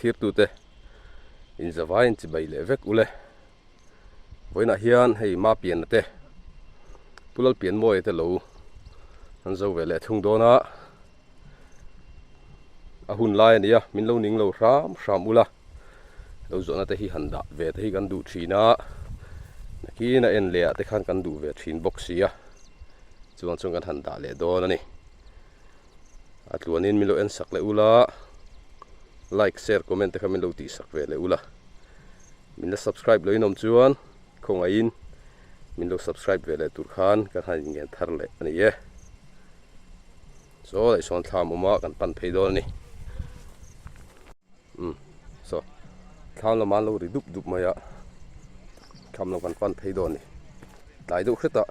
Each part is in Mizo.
thlirtute inzavaiin chibai leh vek ule. Vawiinah hian hei Mapiana te Pu Lalpianmawia te lo an zo ve leh thung dawn a, a hun lai a ni a, min lo ning lo hram hram ula, lo zawhna te hi han dah ve te hi kan duh thin a, nakin a en leh ah te khan kan duh ve thin bawk si a, chuvang chuan kan han dah leh dawn a ni. A tluanin min lo en sak leh ula, like, share, comment te kha min lo tih sak ve leh ula. Min la subscribe lo in awm chuan khawngaihin min lo subscribe ve leh tur khan kan han inngen thar leh a ni e. Chaw leh sawn thlam awm a kan pan phei dawn a ni. Umm saw thlam lamah an lo ri dup dup mai a, thlam lam kan pan phei dawn a ni. Tlai deuh hret ah.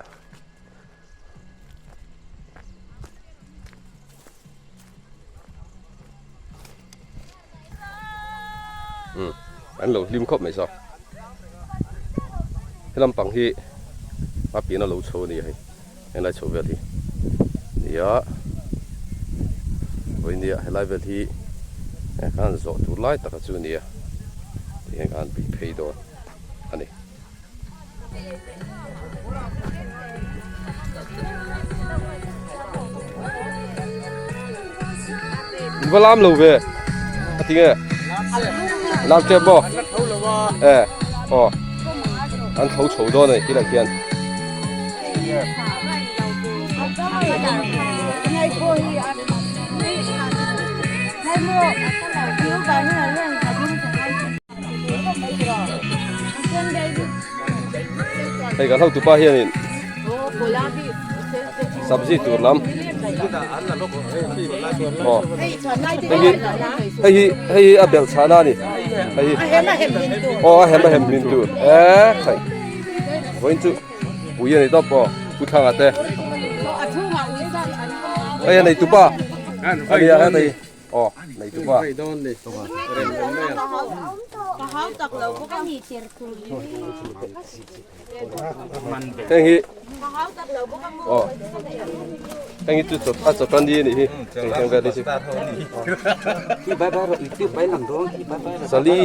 Umm an lo hlim khawp mai saw he lampang hi a pian a lo chho a ni hei helai chho vel hi nia vawinia helai vel hi khan zawh tur lai taka chu a nia tihian khan bih phei dawn a ni. In va lam lo ve a ti nge lam tep maw e aw an tho chho dawn a ni tilai khian. Hei kan hotu pa hianin sabzi tur lam aw hei hi hei hi hei hi a belh chhahna a ni hei hi aw a hem a hem hmin tur e khai vawiin chu pui a ni tawp aw pu thlanga te hei a neitu pa a nia hei. Aw, nei tu pa. Heng hi aw heng hi chu chawt a chawt an ni anih hi heng heng vel hi chu Sali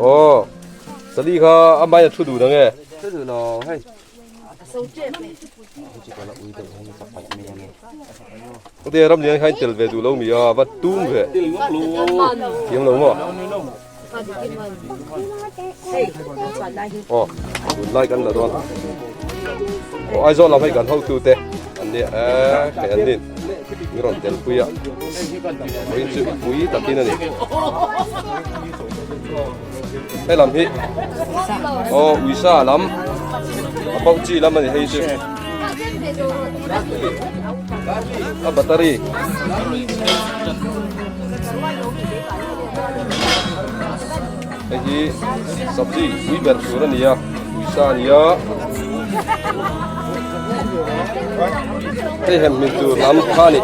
aw Sali kha a mai a thu duh dang e. Thu duh lo hei. Ute ram lian kha in tel ve duh lo mi a va tum ve thiam lo maw aw tunlai kan la dawn aw Aizawl lam hei kan hotu te an nia eh hei an nin min rawn tel pui a vawiin chu pui takin a ni Hei lam hi aw uisa lam a pauh chi lam a ni hei chu a battery hei hi sabzi ui ber tur a ni a uisa a ni a hei hem hmin tur lam kha a ni.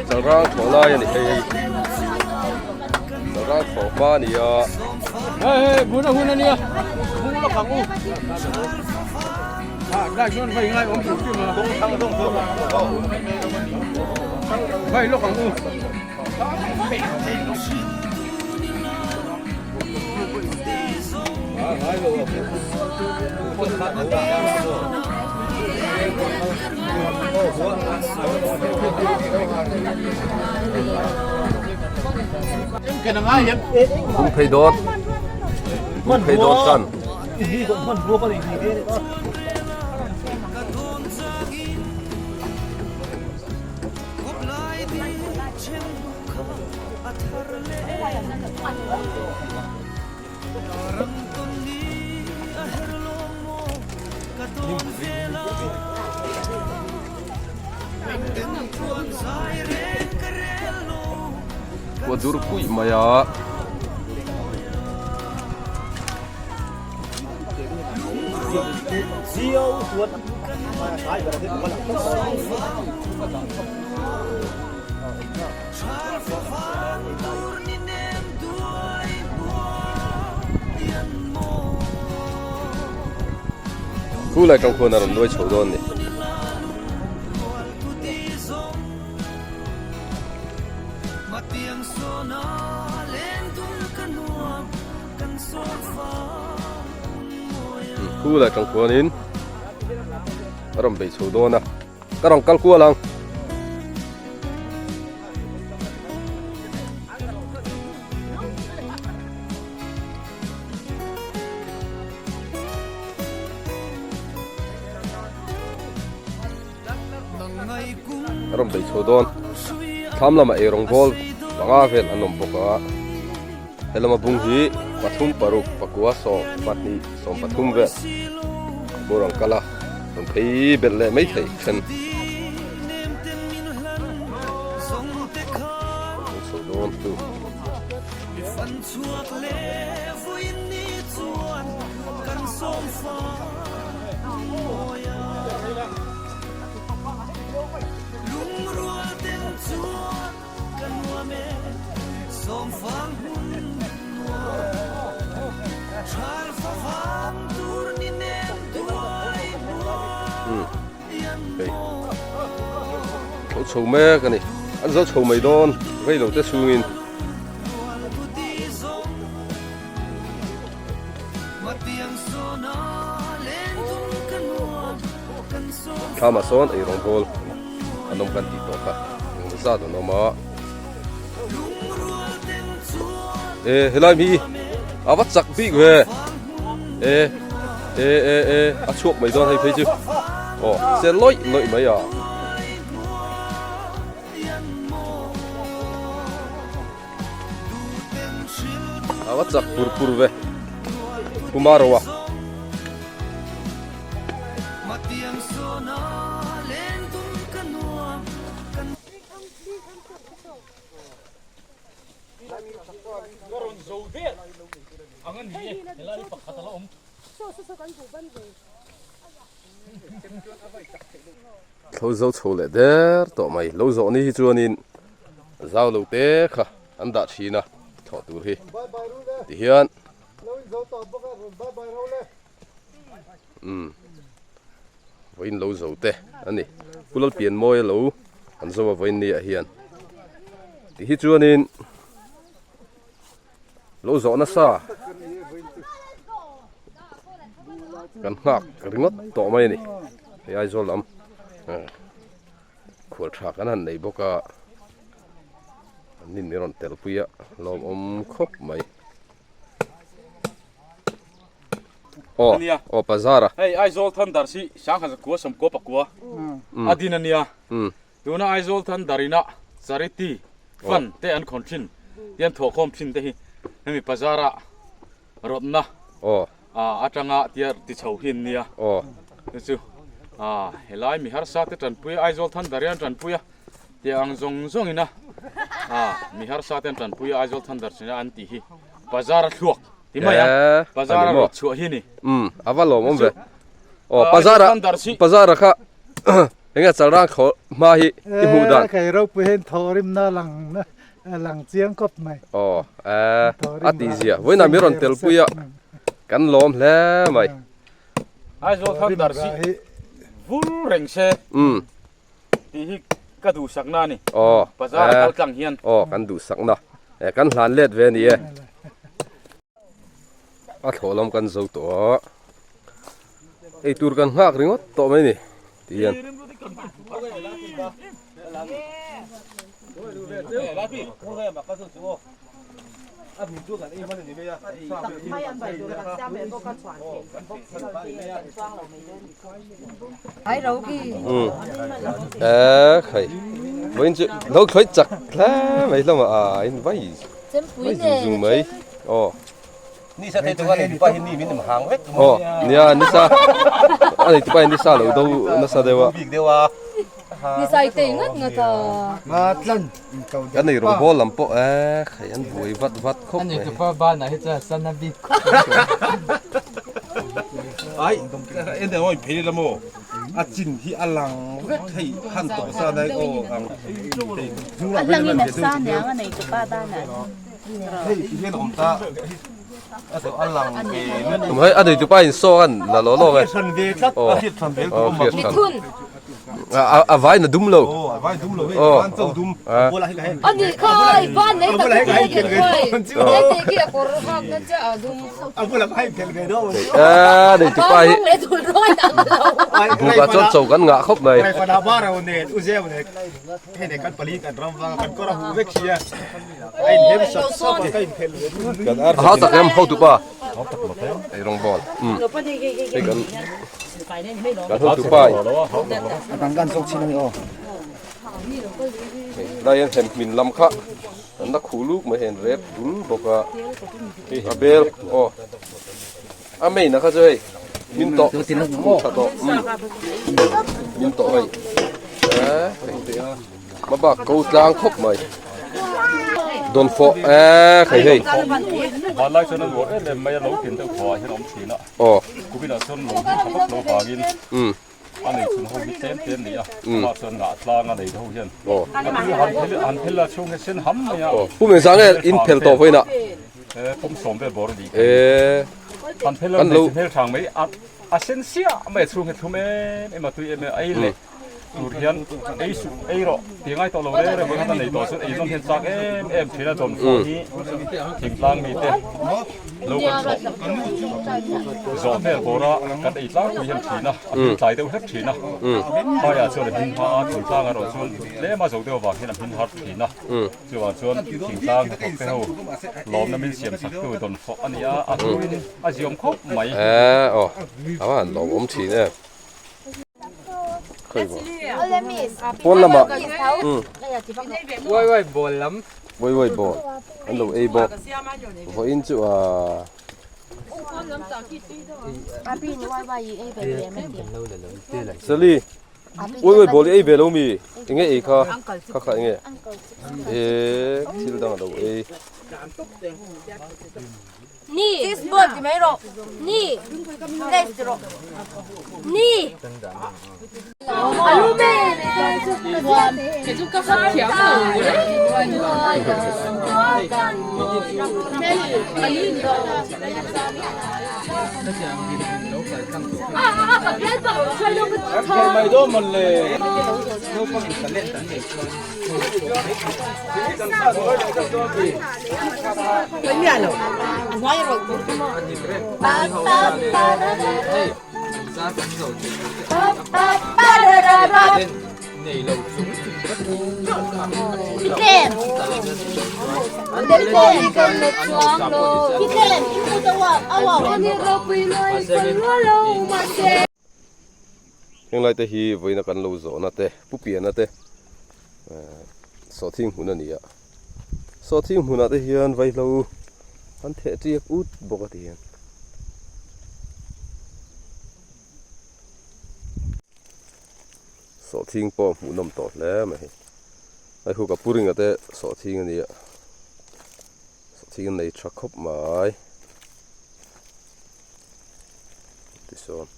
Chalrang thlawh lai a ni hei hei chalrang thlawh hma a ni a. Hei hei buna hun a nia hung lawk ang u. Ah dai chuan vai ngai awm tur kim a. Vai lawk ang u. Bung phei dawn bung phei dawn tan Khua dur kuih mai a. Khu lai tang khuan a rawn nuai chho dawn a ni. Khu lai tang khuanin a rawn bei chho dawn a ka rawn kal kual ang. A rawn bei chho dawn thlam lamah eirawng bawl panga vel an awm bawk a he lama bung hi pathum paruk pakua 12 13 vel bawr an kal a rawn phei belh leh mai thei then chho dawn chu. Lo chho mek a ni an zo chho mai dawn rei lo te chhungin. Thlamah sawn ei rawng bawl an awm kan tih tawh kha engemaw zat an awm a e helai mi a va chak bik ve e e e e a chhuak mai dawn hei phei chu aw che lawih lawih mai a. A va chak pur pur ve Kumaro a. Thlo zo chho leh der tawh mai lo zawh ni hi chuanin zau lo te kha an dah thin a thawh tur hi tihian umm vawiin lo zo te a ni Pu Lalpianmawia lo an zo a vawiin ni ah hian ti hi chuanin lo zawh nasa kan nghak ringawt tawh mai a ni hei Aizawl lam khual tha kan han nei bawk a an nin min rawn tel pui a lawmawm khawp mai aw aw bazar a hei Aizawl Thunder hi sangha zakua sawmkua pakua a din a nia. Tuna Aizawl Thunder ina Charity Fund te an khawn thin te an thawhkhawm thin te hi hemi bazar-a rawtna atanga tia ti chho hi an nia. Chu chu helai mi harsa te tanpui a, Aizawl Thunder hi an tanpui a, tia ang zawng zawng ina mi harsa te an tanpui a Aizawl Thunder china an tih hi bazar-a thluak ti mai ang, bazar-a rawt chhuah hi a ni. A va lawmawm ve. Aw bazar-a bazar-a kha Enge chalrang khaw hma hi i hmuh dan? E kei ropui hian thawhrimna lang lang chiang kawp mai. Aw e a tih zia vawiinah min rawn tel pui a kan lawm hle mai. Aizawl Thunder hi vur reng se tih hi ka duhsakna a ni. Aw Bazar a kal tlang hian. Aw kan duhsakna e kan hlan let ve a ni e. A thlawh lam kan zo tawh a eitur kan nghak ringawt tawh mai ni ti hian. Eee khai vawiin chu lo thlawih chak hle mai hlawm a in vai vai zung zung mai aw Nisa thei chu a tupa hi mi min hang vek aw nia nisa a nei tupa hi nisa lo do nasa deuh a bik deuh a nisa i tei ngat ngat a ma tlan kan nei rawng bawl lam pawh e khai an buai vat vat khawp mai ani tupa ban ah hi chuan sana bik ai en deuh oi phei la maw a chin hi a lang vek thei han tawh sa dai aw ang a lang in a sa niang a nei tupa ban ah hei ti hian awm ta a to a lang ve hei a nei tupa in saw an la lo lo nge hriat ve tlat a hriat than ve aw hriat than mithun. A vai na dum lo. Aw a vai dum lo hei van cho dum. Ani kha i van nei tak tak hi khai. Hei te khi a kawr hak na che a dum. A nei tupa hi. Leh dul rawng in ang lo. Buk ah chuan cho kan ngah khawp mai. A hau tak em hotupa. Ei rawng bawl. Hei kan kan hotupa in. Hei lai hian hem hmin lam kha an la khuh luk mai hei an rep dul bawk a. A bel aw a main a kha chu hei min tawh hmuh tha tawh min tawh hei eh. Ma bak ko tlang khawp mai. Dawn fawh e khai hei. Vanlai chuan an uar em em mai a lo tin deuh thaw ah hian a awm thin a. Aw. Kumin ah chuan lo hi tha vak lo vangin a nei chhun ho hi tlem tlem ni a. Amah chuan ngah tlang a nei ho hian. Aw. A tui han phel han phel a chhung hi sen ham mai a. Aw. Pu Mengzang nge in phel tawh vawiin ah. E pawm sawm vel bawr a ni. E. Han phel a hmeichhe hmel thang mai a a sen siah mai a chhung hi thlum em em a tui em em a ei leh. Tur hian ei suh ei rawh ti ngai tawh lo reng reng vawikhat a nei tawh chuan ei zawng hian chak em em thin a dawn fawh hi thingtlang mite lo kan thawh zawh hmel bawra kan ei tlangpui hian thin a a hmin tlai deuh hlek thin a phaiah chuan a hmin hma a thingtlang erawh chuan tlem a zo deuh avang hian a hmin har thin a chuvang chuan thingtlang hnathawk te ho lawmna min siam chak tu dawn fawh a ni a a hnuin a ziawm khawp mai. Aw a van lawmawm thin em. Pawn lamah Wai wai ball lam Wai wai ball an lo ei bawk vawiin chu aa Sally wai wai ball i ei ve lo mi enge ei kha kha kha enge ee thil dang a lo ei. Ni. This ball ti mai rawh. Ni. Left ti rawh. Ni. Alu me. Ke chu ka khat thiam lo. Mai dawn mawn le. Henglai te hi vawiina kan lo zawhna te pu piana te sawhthing hmun a ni a sawhthing hmunah te hian vaihlo an theh tiak ut bawk a ti hian. Sawhthing pawh a hmuhnawm tawh hle mai hei hei khu ka pu ringa te sawhthing a ni a sawhthing an nei tha khawp mai. Tisawn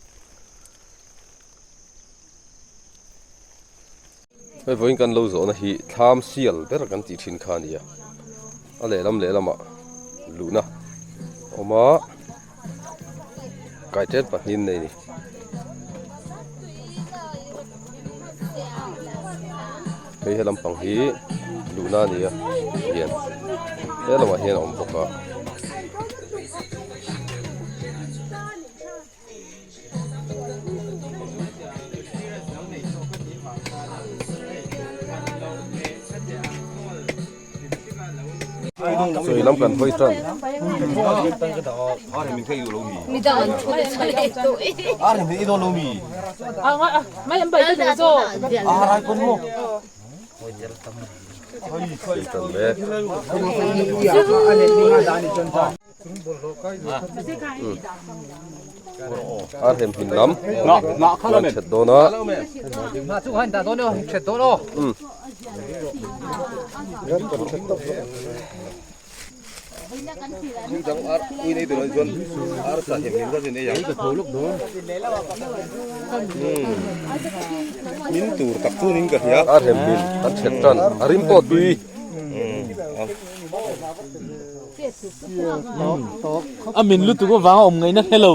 hei vawiin kan lo zawhna hi thlam sial ber kan tih thin kha a ni a a lehlam lehlamah luhna a awm a kaiṭen pahnih an nei a ni. Hei he lampang hi luhna a ni a hian he lamah hian a awm bawk a. Sawi lam kan hawi tan. A rem hmin lam kan that dawn a. A rem hmin kan that tan a rim pawh tui. A min lutuk avanga awm ngaihna hre lo.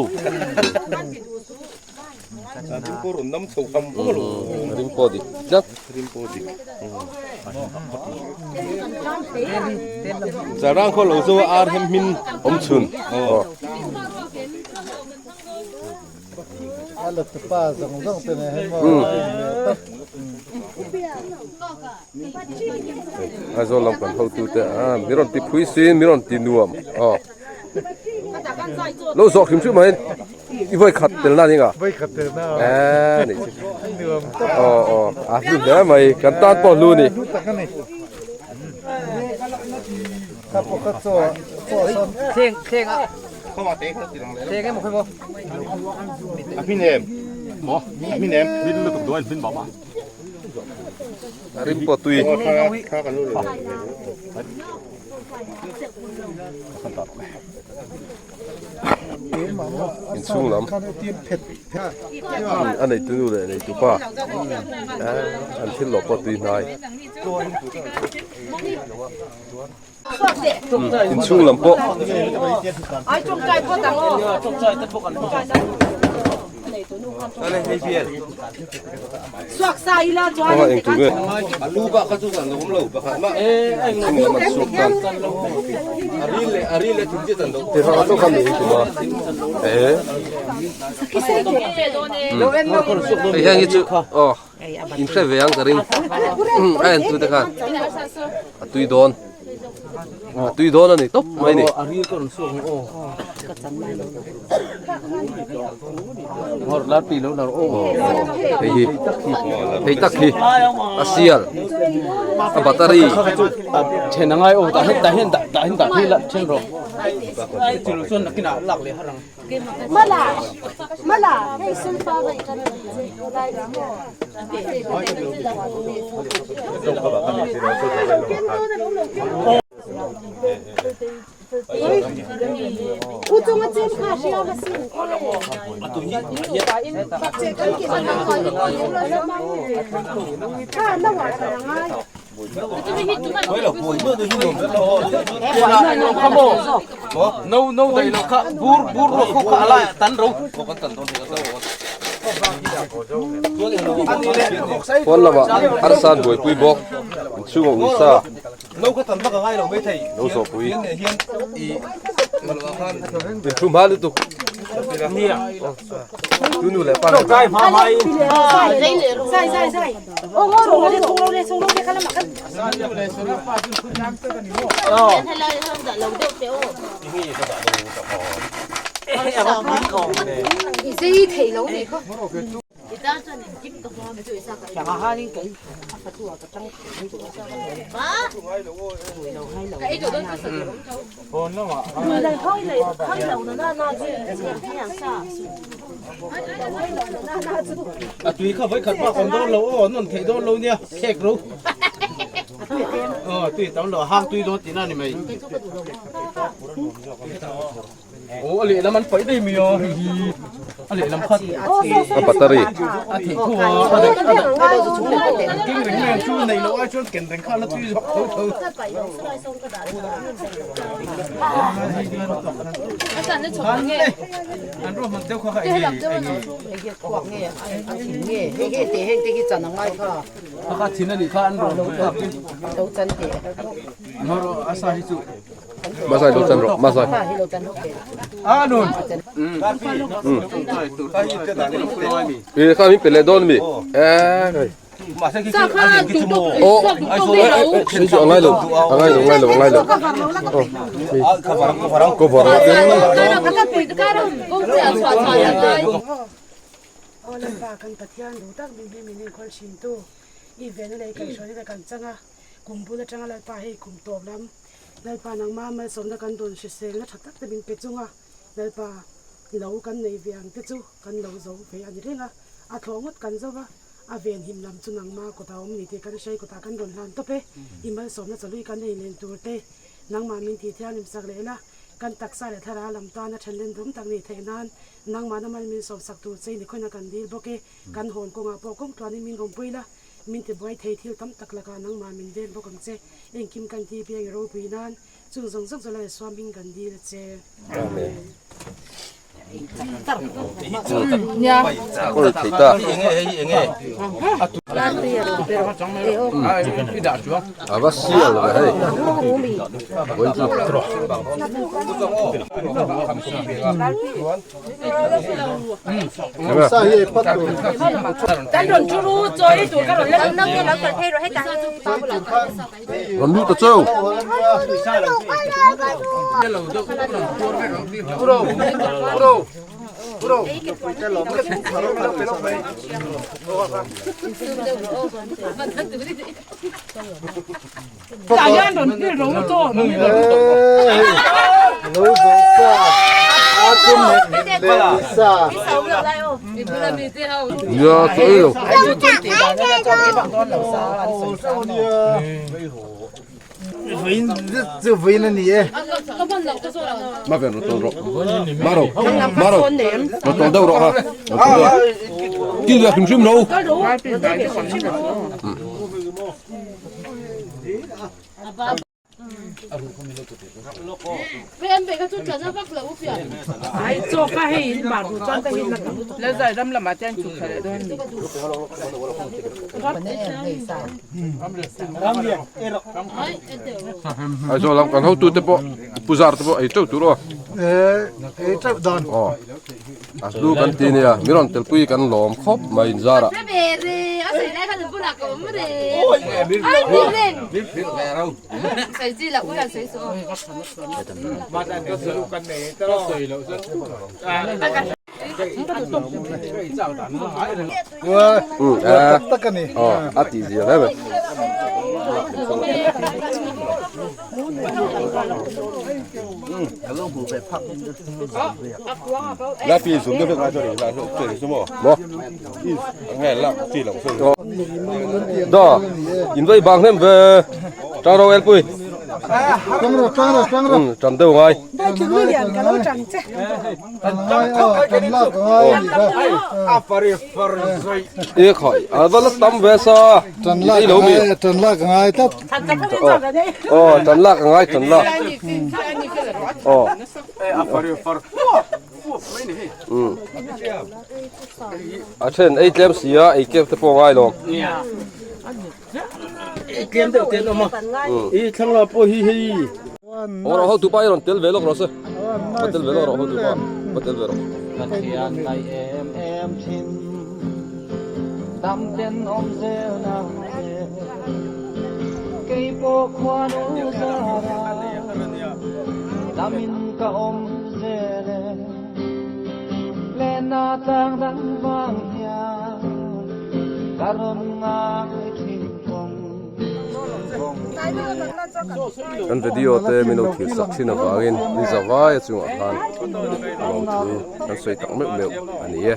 Rim pawh rawn nam chho ham vak alo. Rim pawh dik tlat. Rim pawh dik. Zarang khaw lo zo a ar hem hmin awm chhun. Aw. A la tupa zawng zawng te nen hian maw a inhmeh tawp. Aizawl lam kan hotute a mi rawn ti phui sin mi rawn ti nuam aw. Lo zawh hrim hrim mai i vawi khat tel na ninga. Vawi khat tel na. Eh ni chi. Nuam tak. Aw aw a hlu hle mai kan tan pawh hlu ni. Hlu tak a ni. Kha pawh kha chaw chaw sawn. Thleng thleng a. Thleng em khawi maw. A hmin em? Maw? A hmin em? Hmin lutuk duai hmin mah mah. Rim pawh tui. Inchhung lam a neitu nu leh neitu pa an thil lawh pawh tui hnai. Inchhung lam pawh. Kawngah eng tur nge? Inchhung lam an chhuak tan. Ti hrang atawk khan ni tum a. Eh. Hei hian hi chu aw in hre ve ang ka ring. A en tu te khan a tui dawn. A tui dawn a ni tawp mai ni. Hei hi hei tak hi a sial a battery then angai aw tah hian tah hian dah tah hian dah phei la then rawh chu chuan nakinah lak leh har ang. Mala mala hei sulfa vai kan No no dai lo kha bur bur ro khu kha ala tan ro Pawn lamah arsa an buaipui bawk inchhungah uisa No kha tan vak a ngai lo mai thei. Lo zawhpui. Hian leh hian i malwa khan. In thu hma lutuk. Nia. Tu nu leh pa nen. Kai hma mai. Zai zai zai. O ngo ro le thong lo le thong lo le khala ma kan. I zei thei lo nih kha. A tui kha voi khat bak awm dawn lo aw an rawn theih dawn lo nia khek ro. Aw tui tam lo hang tui dawn tihna ni mai. Aw a lehlam an paih daih mai a hei hi a lehlam khat a battery a theih tho a a daih a daih an keng reng mai ang chu neih loh ai chuan ken reng kha la tui zawk tho tho. An ruahman deuh kha kha eng nge eng nge kha kha thin a nih kha an rawn a sa hi chu Masai lo chan rawh Masai. A nun. E kha min pe leh dawn mi. E kai. Oh, sei chu angai lo. Angai lo, angai lo, angai lo. Oh. Cover. Aw Lalpa kan Pathian duh tak min hlim in enkawl thin tu i venna leh i kaihhruaina te kan chang a, kum bul atanga Lalpa hei kum tawp lam Lalpa nangma malsawmna kan dawn hriselna tha tak te min pe chung a, Lalpa lo kan nei ve ang te chu kan lo zo ve a ni reng a, a thlawh ngawt kan zo va, a venhim lam chu nangma kawtah awm ni tih kan hre kawtah kan rawn hlan tawp e, i malsawmna chawlui kan ei len tur te nangmah min tih thianghlim sak leh la, kan taksa leh thlarau lam tana thenlen dawm tak nih theih nan nangmahna mal min sawmsak tur che i ni khawina kan dil bawk e, kan hawn kawngah pawh kawng tluanin min awmpui la. Min tibuai thei thil tam tak lakah nangmah min ven bawk ang che. Engkim kan ti piang i ropui nan chung zawng zawng chu la Isuam hming kan dil a che. Amen. Kawl thei ta. A va sial ve hei. Vawiin chu. Rawn lut ta cheu. Nia chawi lo. Ma ven rawh tawl rawh. Ma ro. Ma ro. Rawh tawl deuh rawh ha. Kil ve hrim hrim lo. Aizawl lam kan hotute pawh Pu Zar te pawh ei teuh tur aw. Ei teuh dan. Aw. A hlu kan ti nia, mi rawn telpui kan lawm khawp mai inzar ah. Tak tak a ni. Aw, a tih zia hle mai. Do in vei bang hnem ve tang ro el pui tang ro tang ro tang ro tan deuh ngai e khai a va la tam ve sa tan lak ngai tan lak ngai tlat oh tan lak ngai tan lak oh A then ei tlem si a, ei tlem te pawh ngai lo. Ei tlem deuh te an awm a, i thlang lamah pawh hi hei. Aw rawh hotu pa i rawn tel ve lawk rawh se, va tel ve lawk rawh hotu pa, va tel ve rawh. Pathian ngai em em thin, dam ten awm zel nang che, kei pawh khuanu zara, damin ka awm zel e. Lena tlang dang vang hian ka rawn ngai thin kawng kawng. Kan video te min lo thlir sak thin avangin ni zavai a chungah khan lo thu kan sawi tak meuh meuh a ni e.